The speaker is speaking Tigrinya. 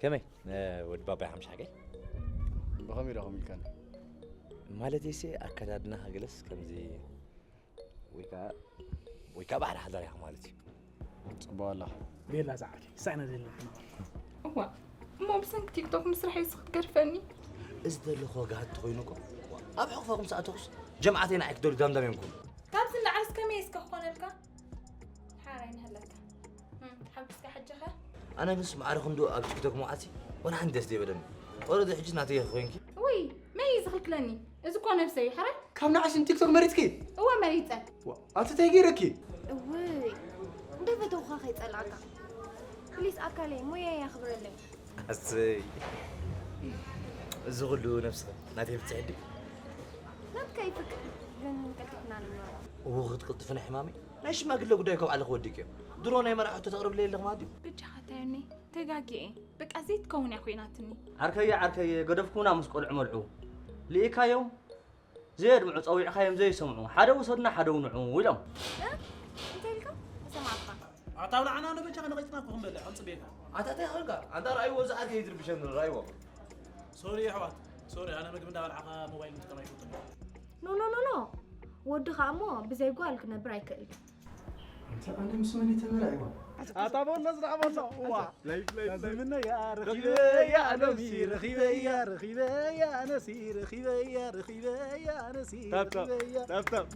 ከመይ ወዲ ባባይ ሓምሻ ሓቀይ? ብኸመይ ዶ ከምልካኒ? ማለተይሲ ኣከዳድናኻ ገለስ ከምዚ ወይ ከዓ ወይ ከዓ ባዕልኻ ዘሪኻ ማለት እዩ። ጽቡቕ ኣላ። ቤላ ዝዓርከይ ሳእና ዘለና ሕማቕ። እዋ እሞ ብሰንኪ ቲክቶክ ምስራሕ እዩ ክትገርፈኒ። እዚ ዘለኹ ጋህቲ ኮይኑ እኮ ኣብ ሕቑፋኹም ሰኣተኹስ ጀምዓተይ ንዓይ ክደሉ ዳምዳም እዮም ኩሉ። ካብዚ ንላዕሊ እስከ መይ እስከ ክኾነልካ ሓራይ ንሃለካ። እም፣ ተሓጒስካ ሕጂ ኸ? ኣነ ምስ ማዕረ ክንዱ ኣብ ቲክቶክ መውዓልቲ ወላ ሓንቲ ደስ ዘይበለኒ። ኦረዲ ሕጂ ናተይ ኢኺ ኮይንኪ። ውይ መን እዩ ዝኽልክለኒ? እዚ እኮ ነብሰይ እዩ ሕራይ። ካብ ንዓሽን ቲክቶክ መሪፅኪ? እወ መሪፀ። ኣቲ እንታይ ገይረኪ? እውይ እንዳፈተውካ ከይፀላእካ ፕሊስ ኣካለይ ሞያይ ኣኽብረለይ። ኣሰይ እዚ ኩሉ ነብስኻ ናተይ ብፅሕዲ። ናትካ ይፍቅር ግን ቀልጢፍና ንመርዖ። እዎ ክትቅልጥፍና ሕማመይ ናይ ሽማግለ ጉዳይ እኮ ባዕልኺ ወዲእክዮ። ድሮ ናይ መርዓ ሕቶ ተቕርብለይ ኣለኺ ማለት ድዩ? ብጃኻ ታዮኒ ተጋጊየ። በቃ ዘይትከውን እያ ኮይናትኒ። ዓርከየ ዓርከየ ገደፍኩምና ምስ ቆልዑ መልዑ ልኢካዮም ዘየድምዑ ጸዊዕካዮም ዘይሰምዑ ሓደ ውሰዱና ሓደ ውንዑ ኢሎም። እንታይ ኢልካ? ተሰማዕካ። ኣታ ብላዕና ንበጃ ንቐይጥና እኮ ክንበልዕ ክንጽበየካ። ኣታ እንታይ ኾንካ? ኣንታ ረኣይዎ፣ እዚ ዓርከይ ይድርብሸኒ፣ ረኣይዎ። ሶሪ የሕዋት፣ ሶሪ፣ ኣነ ምግቢ እንዳበላዕኻ ሞባይል ምጥቃም ኣይፈቱን። ኖ ኖ ኖ ኖ፣ ወድኻ እሞ ብዘይ ጓል ክነብር ኣይክእል። ኣንተ ኣነ ምስ መን እየ ተመራዒዋ? ኣታ ቦሎ ዝረኣ ቦሎ እዋ ዝምነ ያ ረኺበያ ሎሚ ረኺበያ ረኺበያ ኣነሲ ረኺበያ ረኺበያ ኣነሲ ታብታብ ረኺበያ ታብታብ